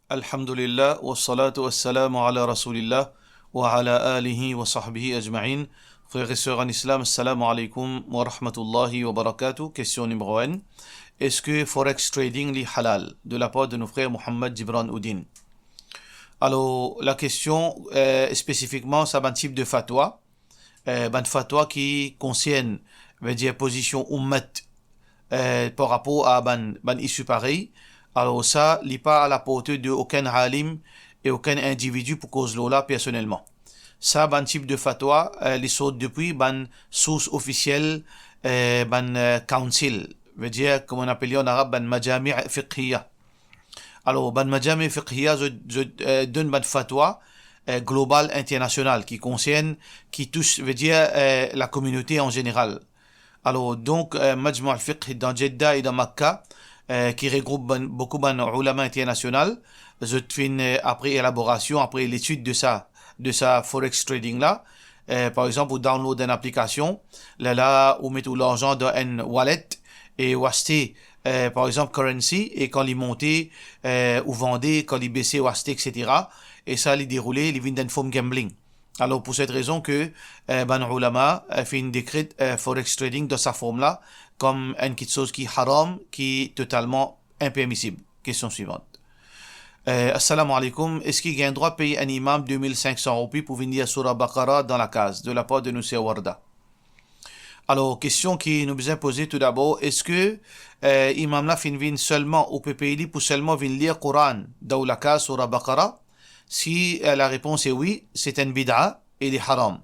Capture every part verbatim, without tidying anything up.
Alhamdulillah, wassalatu wassalamu ala Rasoulillah, wa ala alihi wa sahbihi ajma'in. Frères et sœurs en islam, assalamu alaikum wa rahmatullahi wa barakatuh. Question numéro un. Est-ce que forex trading li halal? De la part de nos frères Mohamed Djibran Oudin. Alor, la kestion, euh, spesifikman, sa bann tip de fatwa, euh, bann fatwa ki konsern, vedir pozision oummat, euh, par rapor a bann, bann isi parey, alor sa, li pa a la porte de okenn alim e okenn individi pou koz lor la personelman. Sa bann tip de fatwa, euh, li sort depi bann sours ofisiel, euh, bann, euh, council, vedir, kouma nou apel li an arab, bann majami' fiqhiya. Alor, bann majami' fiqhiya, zot, zot, euh, donn bann fatwa, euh, global, internasional, ki konsern, ki tous, vedir, euh, lakominote an zeneral. Alor, donk, euh, Majma' al-Fiqh dan Jeddah e dan Makka, euh, ki regroup bann, boukou bann oulama internasional, zot finn, euh, apre elaborasion, apre letid de sa, de sa forex trading la, euh, par exanp, ou download enn aplikasion, lerla ou met ou larzan dan enn wallet e ou aste, euh, par exanp, currency, e kan li monte, euh, ou vande, kan li bese, ou aste, et cetera. E sa, li deroule, li vinn dan enn form gambling. Alor, pou set rezon ke, euh, bann oulama, euh, finn dekret, euh, forex trading dan sa form la, kom enn kiksoz ki haram, ki totalman inpermisib. Kestion swivant. Euh, assalamu alaikum, eski gagn drwa pey enn imam de mil sink san roupi pou vinn lir Soura Baqara dan lakaz, de la part de nou ser Warda? Alor, kestion ki nou bizin poze toudabor, eski, euh, imam la finn vinn selman, ou pe pey li pou selman vinn lir Koran dan ou lakaz, Soura Baqara? Si, euh, la repons est oui, c'est une bid'a, il est haram.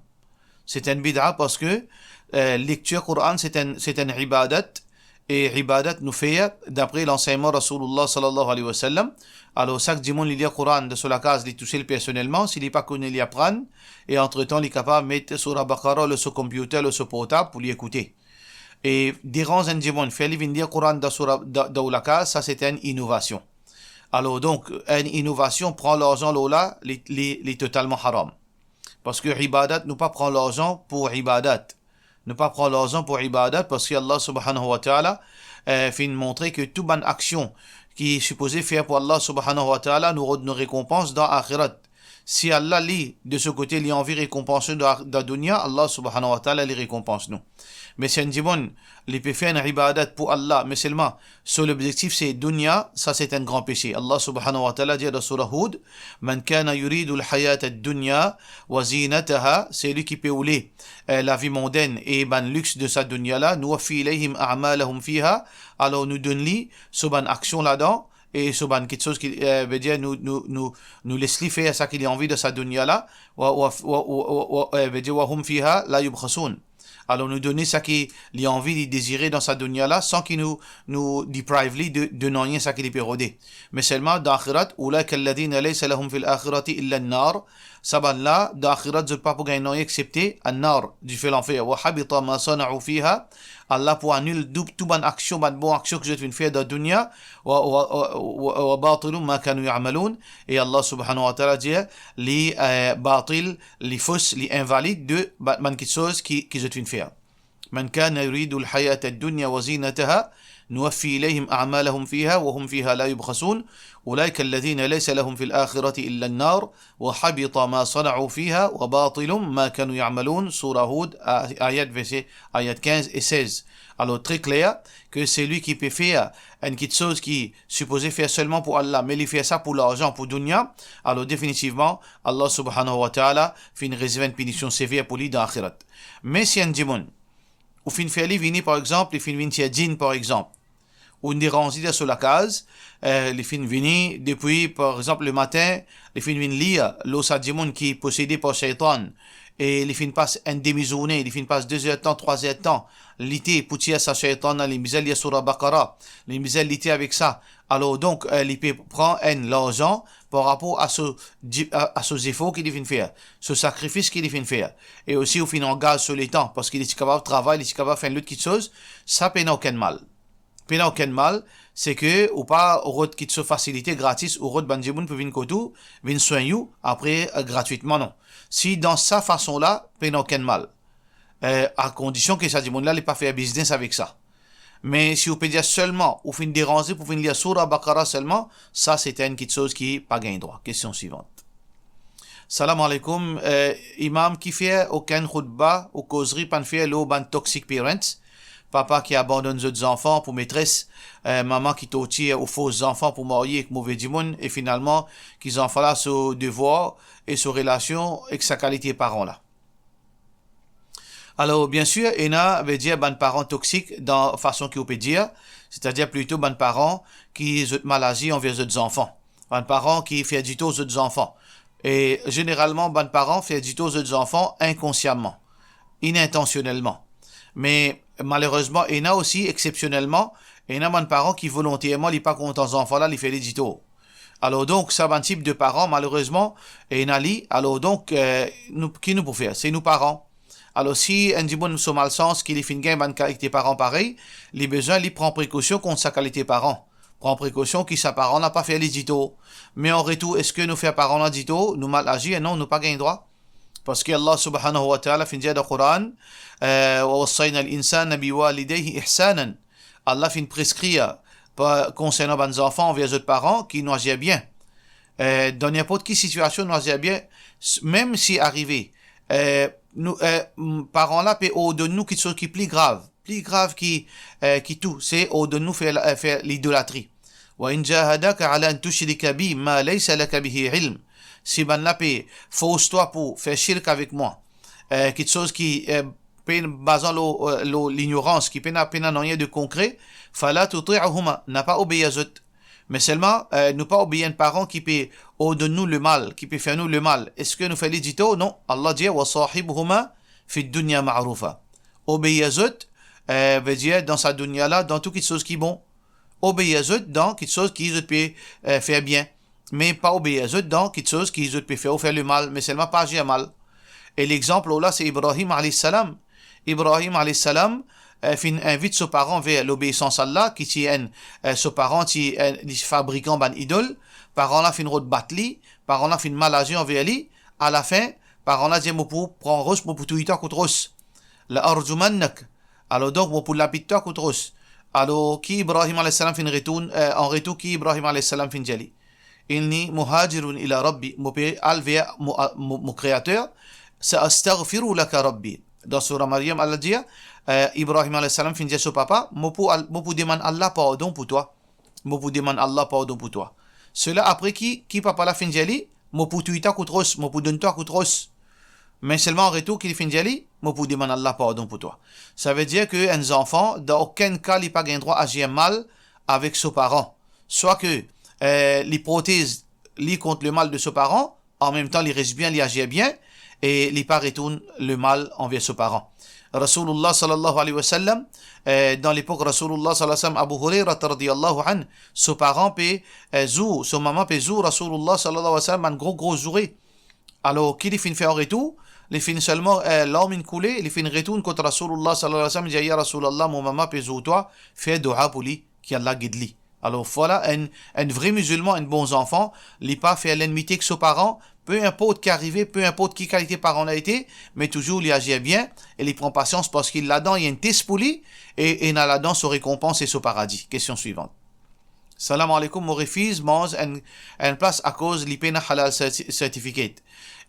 C'est une bid'a parce que, euh, lecture Coran, c'est un, c'est un ibadat, e ibadat nou fer dapre lansegnman Rasoulillah sallallahu alayhi wa sallam. Alor, sak dimoun li lir Koran dan so lakaz, li tousel personelman, si li pa kone li aprann, e antretan, li kapav met Soura Baqara lor so computer, lor so portab pou li ekoute. E deranz enn dimoun, fer li vinn lir Koran dan Soura, dan, dan ou lakaz, sa se enn inovasion. Alor, donk, enn inovasion, pran larzan lor la, li, li, li totalman haram. Parski ibadat, nou pa pran larzan pou ibadat. Nou pa pran larzan pou ibadat, parski Allah subhanahu wa ta'ala, eh, finn montre ke tou bann aksion ki sipoze fer pou Allah subhanahu wa ta'ala, nou rod nou rekonpans dan axirat. Si Allah, li, de so kote, li anvi rekonpans nou dan, dan dunya, Allah subhanahu wa ta'ala, li rekonpans nou. Me si enn dimoun, li pe fer enn ibadat pou Allah, me selman so lobzektif se dunya, sa se enn gran pese. Allah subhanahu wa ta'ala dir dan Soura Houd, "Man kana yuridul hayatad dunya wa zinataha", seki pe oule, eh, lavi mondenn e bann lix de sa dunya la, "nuwaffi ilayhim a'malahum fiha", alor nou donn li so bann aksion ladan, e so bann kiksoz ki, eh, vedir nou, nou, nou, nou les li fer seki li anvi dan sa dunya la, wa, wa, wa, wa, wa, wa, eh, vedir "wa hum fiha la yubkhasun". Alor nou donn li seki li anvi, li dezire dan sa dunya la, san ki nou, nou deprive li de, de nanye seki li pe rode. Me selman dan axirat, "ulaika alladhina laysa lahum fil akhirati illa an-nar", sa bann la, dan axirat, zot pa pou gagn nanye exsepte an-nar, dife lanfer. "Wa habita ma sana'u fiha", Allah pou anil tou, tou bann aksion, bann bon aksion ki zot finn fer dan dunya, "wa, wa, wa, wa, wa batilun ma kanu ya'malun", e Allah subhanahu wa ta'ala dir, li, eh, batil, li fos, li invalid de ba-, bann kiksoz ki, ki zot finn fer. "Man kana yuridul hayatad dunya wa zinataha, nuwaffi ilayhim a'malahum fiha wa hum fiha la yubkhasun, ulaika alladhina laysa lahum fil akhirati illa an-nar, wa habita ma sana'u fiha, wa batilun ma kanu ya'malun", Soura Houd, a-, ayat verse, ayat kinz e sez. Alor, tre kler ke seki pe fer enn kiksoz ki sipoze fer selman pou Allah, me li fer sa pou larzan, pou dunya, alor definitivman, Allah subhanahu wa ta'ala finn rezerv enn pinision sever pou li dan axirat. Me si enn dimoun, ou finn fer li vini, par exanp, li finn vinn tir djinn, par exanp, ou deranz li dan so lakaz, eh, li finn vini depi, par exanp, lematin, li finn vinn lir lor sa dimoun ki posede par shaytan, e li finn pas enn demi zourne, li finn pas de zer tan, trwa zer tan, lite pou tir sa shaytan la, li bizin lir Soura Baqara, li bizin lite avek sa. Alor, donk, eh, li pe pran enn larzan par rapor a so di-, a, a so zefor ki li finn fer, so sakrifis ki li finn fer. E osi, ou finn angaz so letan, parski li ti kapav travay, li ti kapav fer enn lot kiksoz, sa pena okenn mal. Pena okenn mal, seki ou pa rod kiksoz fasilite, gratis, ou rod bann dimoun pou vinn kot ou, vinn swegn ou, apre, eh, gratwitman, non. Si dan sa fason la, pena okenn mal. Eh, a kondision ke sa dimoun la, li pa fer biznes avek sa. Me si ou pe dir selman ou finn deranze pou vinn lir Sourah Baqarah selman, sa se enn kiksoz ki pa gagn drwa. Kestion swivant. Salam aleykoum. Eh, imam, kifer okenn khoutba ou kozri pa'nn fer lor bann toxic parents, papa ki abandonn zot zanfan pou metres, eh, mama ki tortir ou fors zanfan pou marye ek move dimoun, e finalman ki zanfan la so devwar e so relasion ek sa kalite paran la? Alor, biensir, ena, vedir bann paran toxic dan fason ki ou pe dir, setadir plito bann paran ki zot mal azir anver zot zanfan. Bann paran ki fer ditor zot zanfan. E zeneralman, bann paran fer ditor zot zanfan inkonsiaman, inintansionelman. Me malerezman, ena osi, eksepsionelman, ena bann paran ki volonterman, li pa kontan zanfan la, li fer li ditor. Alor donk, sa bann tip de paran, malerezman, ena li. Alor donk, eh, nou, ki nou pou fer? Se nou paran. Alor, si enn dimoun so malsans ki li finn gagn bann kalite paran parey, li bizin li pran prekosion kont sa kalite paran. Pran prekosion ki sa paran la pa fer li ditor. Me an retour, eski nou fer paran la ditor? Nou mal azir? Non, nou pa gagn drwa. Parski Allah subhanahu wa ta'ala finn dir dan Koran, eh, "Wa wassayna al-insana biwalidayhi ihsanan." Allah finn preskrir pa, konsernan bann zanfan anver zot paran ki nou azir bien. Eh, dan ninport ki sitiasion nou azir bien, s-, mem si arive, eh, nou, eh, m-, paran la pe ordonn nou kiksoz ki pli grav, pli grav ki, eh, ki tou, se ordonn nou fer la, eh, fer lidolatri. "Wa in jahadaka ala an tushrika bi ma laysa laka bihi ilm." Si bann la pe fors twa pou fer shirk avek mwa, eh, kiksoz ki, eh, pe baze lor, eh, lor lignorans, ki pena, pena nanye de konkre, "fala tuti'huma", napa obeir zot. Me selman, eh, nou pa obeir enn paran ki pe ordonn nou lemal, ki pe fer nou lemal. Eski nou fer li ditor? Non. Allah dir, "Wa sahibhuma fid dunya ma'rufa." Obeir zot, eh, vedir dan sa dunya la, dan tou kiksoz ki bon. Obeir zot dan kiksoz ki zot pe, eh, fer bien. Me pa obeir zot dan kiksoz ki zot pe fer ou fer lemal, me selman pa azir mal. E lexanp lor la, se Ibrahim alayhis salam. Ibrahim alayhis salam, eh, finn invit so paran ver lobeisans Allah, ki ti enn, eh, so paran ti enn, li fabrikan bann idol. Paran la finn rod bat li, paran la finn mal azir anver li. Alafin, paran la dir, "Mo pou pran ros, mo pou touy twa kout ros. La arjumannak." Alor donk, mo pou lapid twa kout ros. Alor, ki Ibrahim alayhis salam finn retourn, eh, an retour, ki Ibrahim alayhis salam finn dir li? "Inni muhajirun ila Rabbi", mo pe al ver mo, mo, mo Kreater, "sa astaghfiru laka Rabbi." Dan Sourah Maryam, Allah dir, eh, Ibrahim alayhis salam finn dir so papa, "Mo pou al, mo pou demann Allah pardon pou twa. Mo pou demann Allah pardon pou twa." Sela apre ki, ki papa la finn dir li, "Mo pou touy twa kout ros, mo pou donn twa kout ros." Me selman an retour ki li finn dir li, "Mo pou demann Allah pardon pou twa." Savedir ki enn zanfan, dan okenn ka, li pa gagn drwa azir mal avek so paran. Swa ki, eh, li protez li kont lemal de so paran, an mem tan li res bien, li azir bien, e li pa retourn lemal anver so paran. Rasoulullah sallallahu alayhi wa sallam, eh, dan lepok Rasoulullah sallallahu alayhi wa sallam, Abu Hurayra radiyallahu anhu, so paran pe, eh, zour, so mama pe zour Rasoulullah sallallahu alayhi wa sallam bann gro, gro zoure. Alor, ki li finn fer an retour? Li finn selman, eh, larm inn koule, li finn retourn kot Rasoulullah sallallahu alayhi wa sallam, li dir, "Ya Rasoulullah, mo mama pe zour twa, fer doua pou li, ki Allah gid li." Alor, vwala, enn, enn vre mizilman, enn bon zanfan, li pa fer lennmite ek so paran, pe inport ki arive, pe inport ki kalite paran la ete, me touzour li azir bien, e li pran pasians parski ladan, ena enn tes pou li, e, e ena ladan so rekonpans e so paradi. Kestion swivant. Salam aleykoum, mo refiz manz enn, enn plas akoz li pena halal certi-, certificate.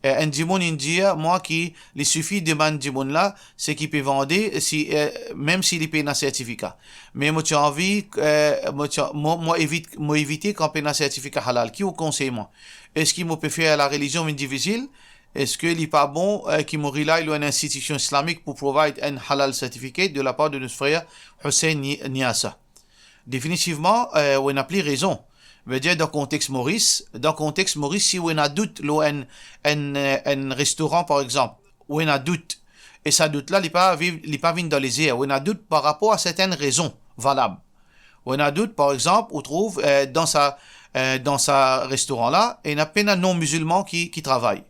Eh, enn dimoun inn dir mwa ki li sifi demann dimoun la, seki pe vande, si, eh, mem si li pena sertifika. Me mo ti anvi, eh, mo ti an-, mo, mo evit-, mo evite kan pena sertifika halal. Ki ou konsey mwa? Eski mo pe fer larelizion vinn difisil? Eski li pa bon, eh, ki mo rely lor enn institision islamik pou provide enn halal certificate de la part de nos frères Hussein Ni-, Niasa? Definitivman, eh, ou ena pli rezon. Vedir, dan kontex Moris, dan kontex Moris, si ou ena dout lor enn, enn, eh, enn restoran, par exanp, ou ena dout, e sa dout la, li pa viv, li pa vinn dan lezer, ou ena dout par rapor a sertenn rezon valab. Ou ena dout, par exanp, ou trouv, eh, dan sa, eh, dan sa restoran la, ena pena non-mizilman ki, ki travay.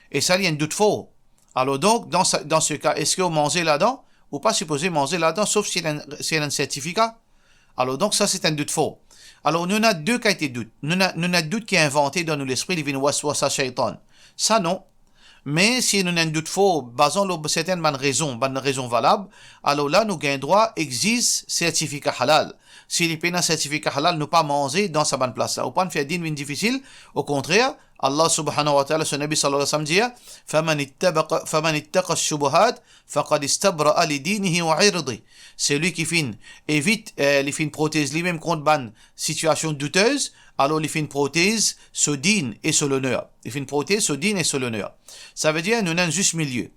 E sa, li enn dout for. Alor donk, dan sa, dan se ka, eski ou manze ladan? Ou pa sipoze manze ladan, sof si ena enn, si ena enn sertifika. Alor donk, sa se enn dout for. Alor, nou ena de kalite dout. Nou ena, nou ena dout ki invante dan nou lespri, li vinn waswasa shaytan. Sa non. Me si nou ena enn dout for, bazan lor sertenn bann rezon, bann rezon valab, alor la nou gagn drwa exiz sertifika halal. Si li pena sertifika halal, nou pa manze dan sa bann plas la. Ou pa'nn fer din vinn difisil, okontrer, Allah subhanahu wa ta'ala, so Nabi sallallahu alayhi wa sallam dir, "Faman ittabaqa, faman ittaqa shubuhat, faqad istabra li dinihi wa irdi." Selwi ki finn evit, eh, li finn protez limem kont bann sitiasion doutez, alor li finn protez so din e so loner. Li finn protez so din e so loner. Savedir, nou ena enn zis milie.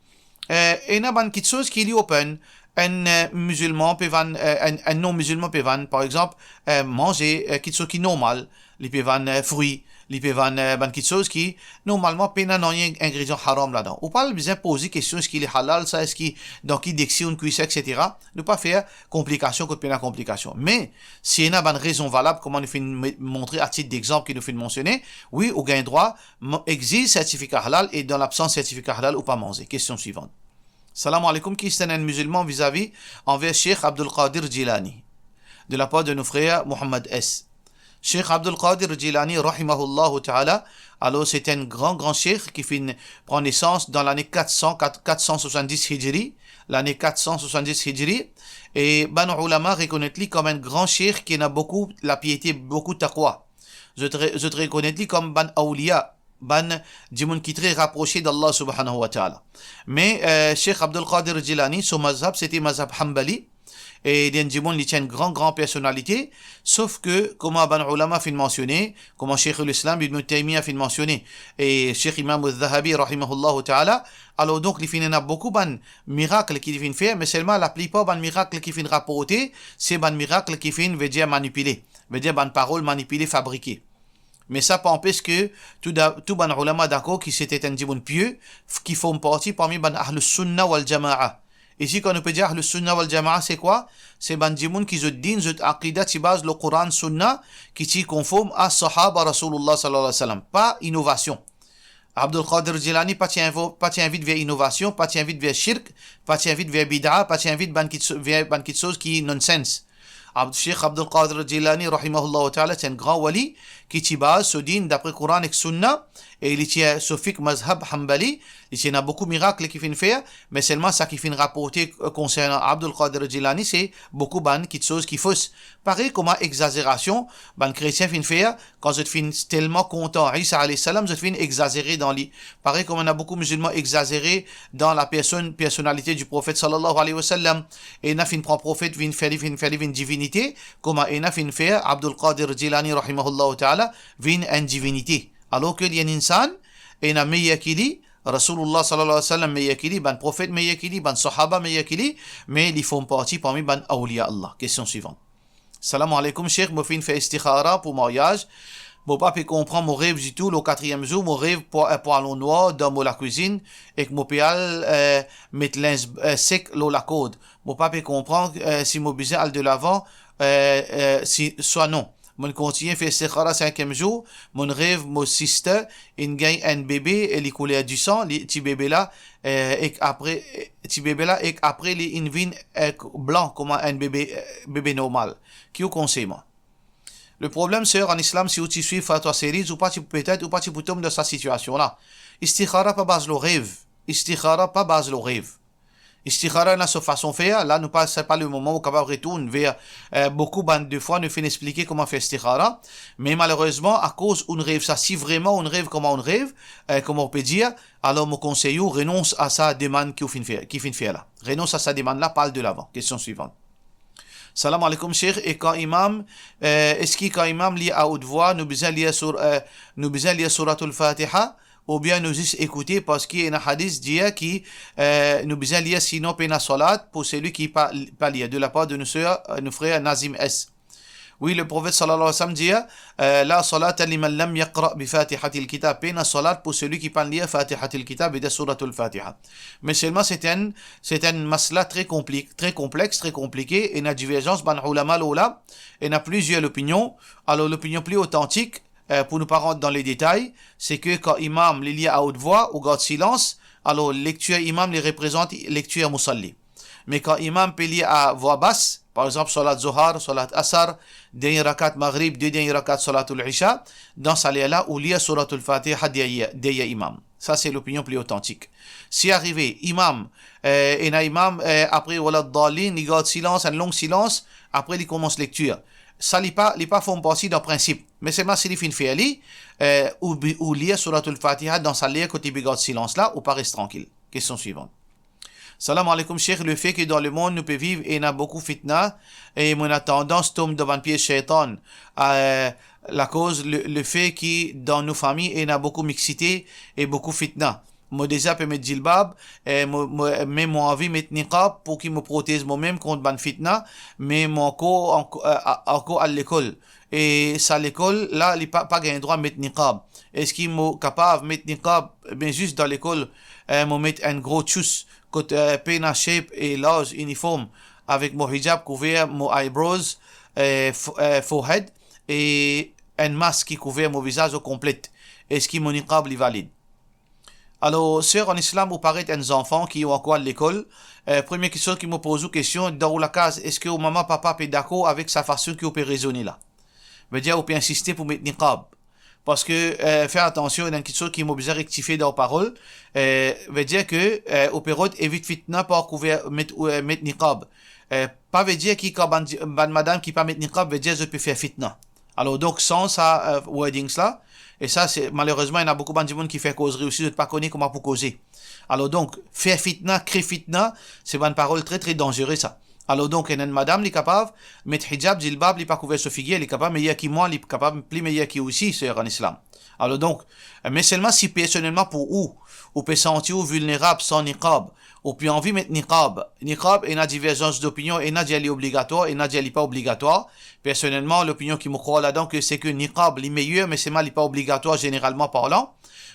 Eh, ena bann kitsoz ki li open, enn, eh, mizilman pe vann, eh, enn, enn non-mizilman pe vann, par exanp, eh, manze, eh, kitsoz ki normal, li pe vann, eh, fri, li pe vann, eh, bann kitsoz ki, normalman, pena nanye ingridian haram ladan. Ou pa bizin poze kestion, eski li halal sa, eski dan ki deksi ou kwise, et cetera. Nou pa fer konplikasion kot pena konplikasion. Me, si ena bann rezon valab, kouma nou finn me-, montre a tit dexanp ki nou finn mansione, wi, ou gagn drwa, mo-, exiz sertifika halal e dan labsans sertifika halal, ou pa manze. Kestion swivan. Salam alaikum, ki stenn enn mizilman vizavi anver Sheikh Abdul Qadir Jilani, de lapar de nou frer Mohammad S. Sheikh Abdul Qadir Jilani, rahimahullahu ta'ala, alor se enn gran, gran sheikh ki finn pran nesans dan lane kat san, kat-, kat san swasanndis Hijri, lane kat san swasanndis Hijri, e bann oulama rekonet li kom enn gran sheikh ki ena boukou lapiete, boukou taqwa. Zot re-, zot rekonet li kom bann awliya, bann dimoun ki tre raprose d'Allah subhanahu wa ta'ala. Me, eh, Sheikh Abdul Qadir Jilani, so mazhab, sete mazhab Hanbali, e li enn dimoun, li ti enn gran, gran personalite, sof ke, kouma bann oulama finn mansione, kouma Sheikhul Islam Ibn Taymiyyah finn mansione, e Sheikh Imam Al-Dhahabi, rahimahullahu ta'ala, alor donk, li finn ena boukou bann mirak ki li finn fer, me selman laplipar bann mirak ki finn raporte, se bann mirak ki finn, vedir manipile, vedir bann parol manipile, fabrike. Me sa pa anpes ke tou da-, tou bann oulama dakor ki sete enn dimoun pie, f-, ki form parti parmi bann Ahlus Sunna wal Jamaa. Isi, kan nou pe dir Ahlus Sunna wal Jamaa, se kwa? Se bann dimoun ki zot din, zot akida ti baz lor Koran, Sunna, ki ti konform a sahaba Rasoulillah sallallahu alayhi wa sallam. Pa inovasion. Abdul Qadir Jilani pa ti invo-, pa ti invit ver inovasion, pa ti invit ver shirk, pa ti invit ver bid'a, pa ti invit bann kitso-, ver bann kitsoz ki nonsense. Ab-, Sheikh Abdul Qadir Jilani, rahimahullahu ta'ala, ti enn gran wali ki ti baz so din dapre Koran ek Sunna, e li ti so fiqh mazhab Hanbali, li ti ena boukou mirak ki finn fer, me selman sa ki finn raporte, eh, konsernan Abdul Qadir Jilani, se boukou bann kitsoz ki fos. Parey kouma egzazerasion bann kretien finn fer, kan zot finn telman kontan Isa alayhi salam, zot finn egzazere dan li. Parey kouma ena boukou mizilman egzazere dan la personn, personalite di Profet sallallahu alayhi wa sallam. Ena finn pran Profet, vinn fer li, vinn fer li vinn divinite, kouma ena finn fer Abdul Qadir Jilani rahimahullahu ta'ala vinn enn divinite. Alor ke li enn insan, ena meyer ki li, Rasoulillah sallallahu alayhi wa sallam meyer ki li, bann profet meyer ki li, bann sahaba meyer ki li, me li form parti parmi bann awliya Allah. Kestion swivan. Salam alaikum, Sheikh, mo finn fer istikhara pou maryaz. Mo pa pe konpran mo rev ditou. Lor katriyem zour, mo rev pwa-, eh, pwalon nwar dan mo lakwizinn ek mo pe al, eh, met linz, eh, sek lor lakord. Mo pa pe konpran, eh, si mo bizin al delavan, eh, eh, si, swa non. Mo'nn kontign fer istikhara sinkiem zour, mo'nn rev mo sister inn gagn enn bebe e li kouler disan, li, ti bebe la, eh, ek apre, eh, ti bebe la, ek apre li inn vinn, eh, blan kouma enn bebe, eh, bebe normal. Ki ou konsey mwa? Le problem, ser, an islam, si ou ti swiv Fatwa Series, ou pa ti, petet ou pa ti pou tom dan sa sitiasion la. Istikhara pa baz lor rev. Istikhara pa baz lor rev. Istikhara ena so fason fer, la nou pa, se pa le moman ou kapav retourn ver, eh, boukou bann de fwa nou finn explike kouma fer istikhara, me malerezman, akoz ou'nn rev sa, si vreman ou'nn rev kouma ou'nn rev, eh, kouma ou pe dir, alor mo konsey ou, renons a sa demann ki ou finn fer, ki finn fer la. Renons a sa demann la, pa al delavan. Kestion swivan. Salam alaikum, Sheikh. E kan imam, eh, eski kan imam li a haute voix, nou bizin lir sour-, eh, nou bizin lir Souratul Fatiha, oubien nou zis ekoute, parski ena hadis dir ki, eh, nou bizin lir, sinon pena salat pou selwi ki pa, pa lir, de lapar de nou ser, eh, nou frer Nazim S. Wi, le Profet sallallahu alayhi wa sallam dir, eh, "La salata liman lam yaqra bi Fatihatil Kitab." Pena salat pou selwi ki pa'nn lir Fatihatil Kitab, vedir Souratul Fatiha. Me selman, se enn, se enn masla tre konplik-, tre konplex, tre konplike, ena diverzans bann oulama lor la, ena plizier lopinion. Alor, lopinion pli otantik, eh, pou nou pa rant dan le detay, se ke kan imam li lir a haute voix ou gard silans, alor lektir imam li reprezant lektir musalli. Me kan imam pe lir a vwa bas, par exanp, salat Zohar, salat Asar, dernie rakat Maghrib, de dernie rakat salatul Isha, dan sa ler la, ou lir Souratul Fatiha deryer, deryer imam. Sa, se lopinion pli otantik. Si arive, imam, eh, ena imam, eh, apre, wala dalin, li gard silans, enn long silans, apre li koumans lektir. Sa, li pa, li pa form parti dan prinsip. Me selman si li finn fer li, eh, ou bi-, ou lir Souratul Fatiha dan sa ler kot li pe gard silans la, ou pa res trankil. Kestion swivan. Salam aleykoum, Sheikh. Lefet ki dan lemond nou pe viv ena boukou fitna, e mo ena tandans tom dan bann piez sheytan, eh, lakoz le, lefet ki dan nou fami ena boukou mixite e boukou fitna. Mo deza pe met zilbab, eh, mo, mo, me mo anvi met niqab pou ki mo protez momem kont bann fitna, me mo ankor, ank-, eh, a-, ankor al lekol. E sa lekol la, li pa, pa gagn drwa met niqab. Eski mo kapav met niqab, me zis dan lekol, eh, mo met enn gro tchous kot, eh, pena shape e larz iniform, avek mo hijab kouver mo eyebrows, eh, fo-, eh, forehead, e enn mask ki kouver mo vizaz o konplet? Eski mo niqab li valid? Alor, ser an islam, ou paret enn zanfan ki ou ankor al lekol. Eh, premie kiksoz ki mo poz ou kestion, dan ou lakaz, eski ou mama, papa pe dakor avek sa fason ki ou pe rezone la? Vedir, ou pe insiste pou met niqab. Parski, eh, fer atansion, ena enn kiksoz ki mo bizin rektifie dan ou parol. Eh, vedir ke, eh, ou pe rod evit fitna par kouver, met, eh, met niqab. Eh, pa vedir ki kan bann di-, bann madam ki pa met niqab, vedir zot pe fer fitna. Alor, donk, sanz sa, eh, wordings la. E sa, se, malerezman, ena boukou bann dimoun ki fer kozri osi, zot pa kone kouma pou koze. Alor, donk, fer fitna, kre fitna, se bann parol tre, tre danzere, sa. Alor, donk, ena enn madam, li kapav met hijab, zilbab, li pa kouver so figir, li kapav meyer ki mwa, li kapav pli meyer ki ou osi, ser an islam. Alor, donk, eh, me selman si personelman pou ou, ou pe santi ou vilnerab san niqab, ou pe anvi met niqab. Niqab, ena diverzans dopinion, ena dir li obligatwar, ena dir li pa obligatwar. Personelman, lopinion ki mo krwar ladan, ke se ke niqab li meyer, me selman li pa obligatwar, zeneralman parlan.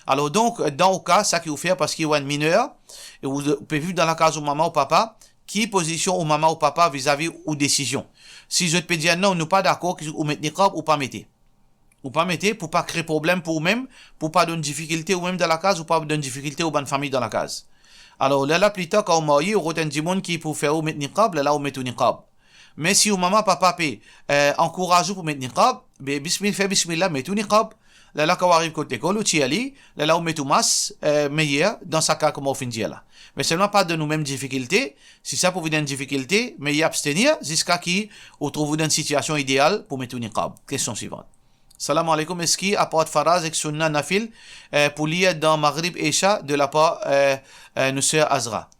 Alor donk, dan ou ka, sa ki ou fer, parski ou enn miner, e ou, ou pe viv dan lakaz ou mama ou papa, ki pozision ou mama ou papa vizavi ou desizion? Si zot pe dir non, nou pa dakor ki ou met niqab, ou pa mete. Ou pa mete pou pa kre problem pou oumem, pou pa donn difikilte oumem dan lakaz, ou pa donn difikilte ou bann fami dan lakaz. Alor, lerla pli tar, kan ou marye, ou rod enn dimoun ki pou fer ou met niqab, lerla ou met ou niqab. Me si ou mama, papa pe, eh, ankouraz ou pou met niqab, be, bismil-, fer bismillah, met ou niqab. Lerla kan ou ariv kot lekol, ou tir li, lerla ou met ou mask, eh, meyer, dan sa ka kouma ou finn dir la. Me selman pa donn oumem difikilte, si sa pou vinn enn difikilte, meyer abstenir ziska ki ou trouv ou dan enn sitiasion ideal pou met ou niqab. Kestion swivan. Salam aleykoum, eski apar faraz ek sunna nafil, eh, pou lir dan Maghrib, Isha, de lapar, eh, eh, nou ser Azra?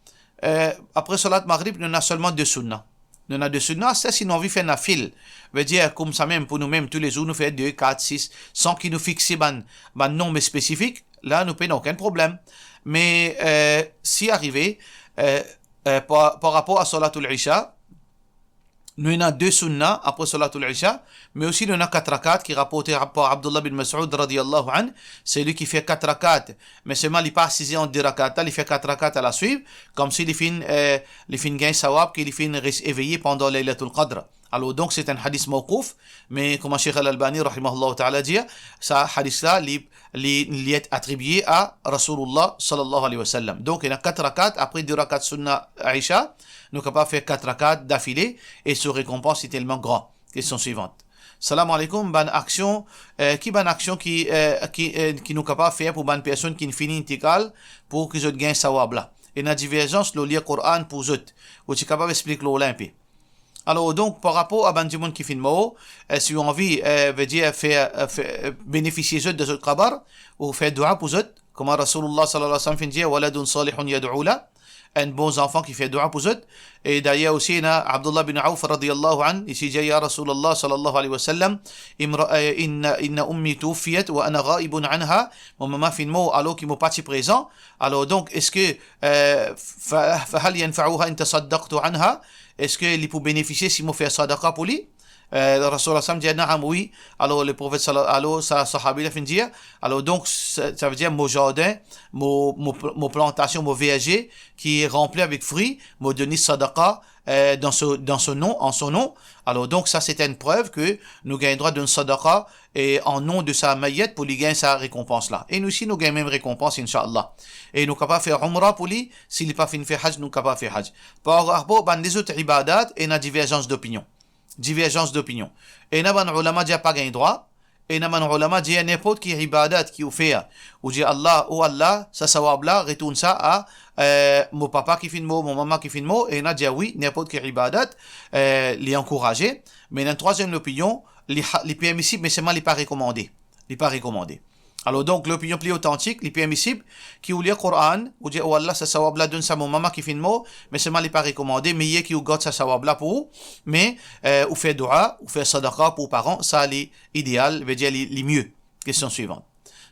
Eh, apre salat Maghrib, nou ena selman de sunna. Nou ena de sunna, sa si nou anvi fer nafil, vedir koumsamem pou noumem, toulezour nou fer de, kat, sis, san ki nou fixe bann, bann nonb spesifik, la nou pena okenn problem. Me, eh, si arive, eh, eh, par, par rapor a salatul Isha, nou ena de sunna apre salatul Isha, me osi nou ena kat rakat ki raporte par Abdullah bin Mas'ud radiyallahu anh, seli ki fer kat rakat, me selman li pa asize ant de rakat la, li fer kat rakat alaswiv, koumsi li finn, eh, li finn gagn sawab ki li finn res eveye pandan Laylatul Qadr. Alor donk, se enn hadis mawqouf, me kouma Sheikh Al-Albani, rahimahullah ta'ala, dir, sa hadis la, li, li, li et atribie a Rasoulullah, sallallahu alayhi wa sallam. Donk, ena kat rakat, apre de rakat sunna Isha, nou kapav fer kat rakat dafile, e so rekonpans li telman gran. Kestion swivan. Salam aleykoum, bann aksion, eh, ki bann aksion ki, eh, ki, eh, ki nou kapav fer pou bann personn ki fini intikal, pou ki zot gagn sawab la? Ena diverzans lor lir Koran pou zot. Ou ti kapav explik lor la inpe? Alor donk, par rapor a bann dimoun ki finn mor, eh, si ou anvi, eh, vedir fer, eh, fer, eh, benefisie zot de zot kabar, ou fer doua pou zot, kouma Rasoulullah sallallahu alayhi wa sallam finn dir, "Waladun salihun yad'u la", enn bon zanfan ki fer doua pou zot. E dayer osi, ena Abdullah bin Awf radiyallahu anh, li ti dir, "Ya Rasoulullah sallallahu alayhi wa sallam, imra-, eh, inna, inna ummi tuwfiyat wa ana ghaibun anha", mo mama finn mor alor ki mo pa ti prezan. Alor donk, eski, eh, fa, fa hal yanfa'uha in tasaddaqtu anha? Eski li pou benefisie si mo fer sadaqa pou li? Eh, Rasoulullah sallam dir, "Naam, wi." Alor, Leprofet sala-, alor, sa sahabi la finn dir, alor, donk, sa, sa vedir mo zardin, mo, mo pl-, mo plantasion, mo verze ki ranpli avek fri, mo donn li sadaqa, euh, dans son, dans son nom, en son nom. Alors donc, ça, c'est une preuve que nou gagn drwa donn sadaqa, e an nom de sa mayet pou li gagn sa rekonpans la. E nou osi, nou gagn mem rekonpans, inshallah. E nou kapav fer umra pou li, si li pa finn fer haj, nou kapav fer haj. Par rapor bann lezot ibadat, ena diverzans dopinion. Diverzans dopinion. Ena bann oulama dir pa gagn drwa, ena bann oulama dir ninport ki ibadat ki ou fer, ou dir Allah, o Allah, sa sawab la, retourn sa a, euh, mo papa ki finn mor, mo mama ki finn mor, ena dir wi, ninport ki ibadat, euh, li ankouraze, me ena trwaziem lopinion, li ha-, li permisib, me selman li pa rekomande. Li pa rekomande. Alors donc, lopinion pli otantik, li permisib, ki ou lir Koran, ou dir, o Allah, sa sawab la donn sa mo mama ki finn mor, me selman li pa rekomande, meyer ki ou gard sa sawab la pou ou, me, euh, ou fer dua, ou fer sadaqa pou ou paran, sa li ideal, vedir li, li mie. Kestion swivan.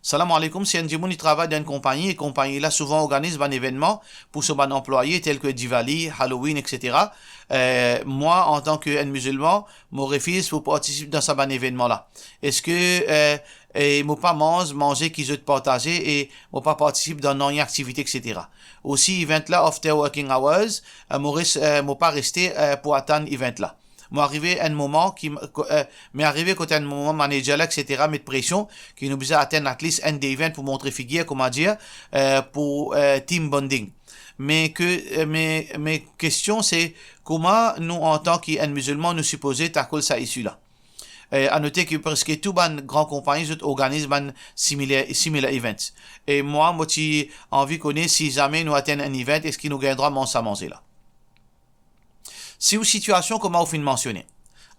Salam aleykoum, si enn dimoun li travay dan enn konpagni, e konpagni la souvan organiz bann evennman pou so bann anplwaye, tel ke Diwali, Halloween, et cetera. Euh, mwa, antan ki enn mizilman, mo refiz pou partisip dan sa bann evennman la. Eski, euh, e mo pa manz manze ki zot partaze e mo pa partisip dan nanye aktivite, et cetera. Osi, event la after working hours, euh, mo res-, euh, mo pa reste, euh, pou atann event la. Mo arive enn moman ki, ko-, euh, me arive kot enn moman manager la, et cetera, met presion ki nou bizin atann at least enn de event pou montre figir, koumadir, euh, pou, euh, team bonding. Me ke, euh, me, me kestion se, kouma nou, antan ki enn mizilman, nou sipoze tackle sa issue la? E a note ki preske tou bann gran konpagni, zot organiz bann similar, similar events. E mwa, mo ti anvi kone si zame nou atann enn event, eski nou gagn drwa manz sa manze la? Si ou sitiasion kouma ou finn mansione,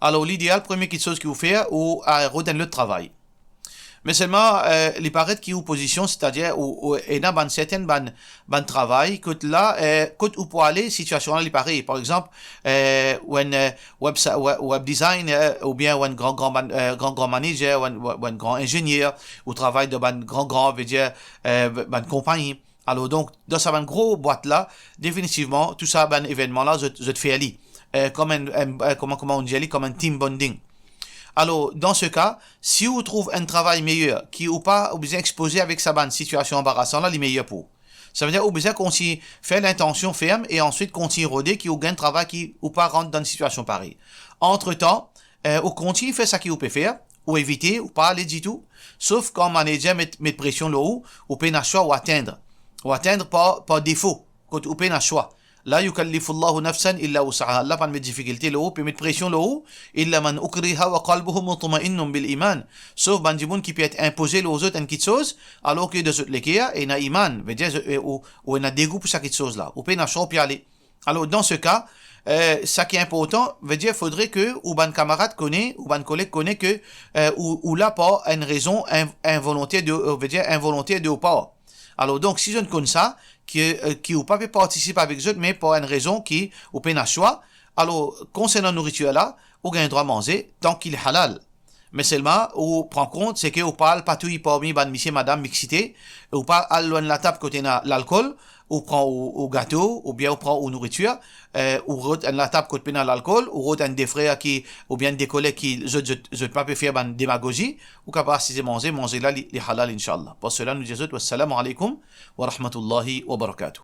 alor lideal, premie kiksoz ki ou fer, ou al rod enn lot travay. Me selman, eh, li paret ki ou pozision, setadir ou, ou ena bann sertenn bann, bann travay, kot la, eh, kot ou pou ale, sitiasion la li parey. Par exanp, eh, ou enn, eh, websa-, we-, web designer, oubien ou enn gran, gran bann, eh, gran, gran manager, ou enn, ou enn gran inzinier, ou travay dan bann gran, gran, vedir, eh, bann konpagni. Alor, donk, dan sa bann gro bwat la, definitivman, tou sa bann evennman la, zot, zot fer li. Eh, kom enn, enn, eh, kouma, kouma nou dir li, kom enn team bonding. Alor, dan se ka, si ou trouv enn travay meyer, ki ou pa, ou bizin expoze avek sa bann sitiasion anbarasan la, li meyer pou ou. Savedir ou bizin kontign fer lintansion ferm e answit kontign rode ki ou gagn travay ki ou pa rant dan enn sitiasion parey. Antretan, eh, ou kontign fer seki ou pe fer, ou evite, ou pa ale ditou, sof kan manager met, met presion lor ou, ou pena swa, ou atann. Ou atann par, par defo, kot ou pena swa. La yukallifullahu nafsan illa wus'aha. Allah pa met difikilte lor ou, pe met presion lor ou. Illa man ukriha wa qalbuhu mutma'innun bil iman. Sof bann dimoun ki pe et inpoze lor zot enn kiksoz, alor ki dan zot leker ena iman, vedir zot, eh, ou, ou ena degou pou sa kiksoz la. Ou pena swa, ou pe ale. Alor, dan se ka, eh, seki inportan, vedir fodre ke ou bann kamarad kone, ou bann koleg kone ke, eh, ou, ou la par enn rezon in-, involonter de, eh, vedir involonter de ou par. Alor, donk, si zot konn sa, ki, eh, ki ou pa pe partisip avek zot, me par enn rezon ki ou pena swa, alor, konsernan nouritir la, ou gagn drwa manze, tanki li halal. Me selman, ou pran kont, seki ou pa al patouy parmi bann misie, madam mixité, ou pa al lor enn latab kot ena lalkol, ou pran ou, ou gato, oubien ou pran ou nouritir, eh, ou rod enn latab kot pena lalkol, ou rod enn de frer ki, oubien de koleg ki, zot, zot, zot pa pe fer bann demagozi, ou kapav asize manze, manze la, li, li halal, inshallah. Par sela, nou dir zot, wassalamu alaikum wa rahmatullahi wa barakatuh.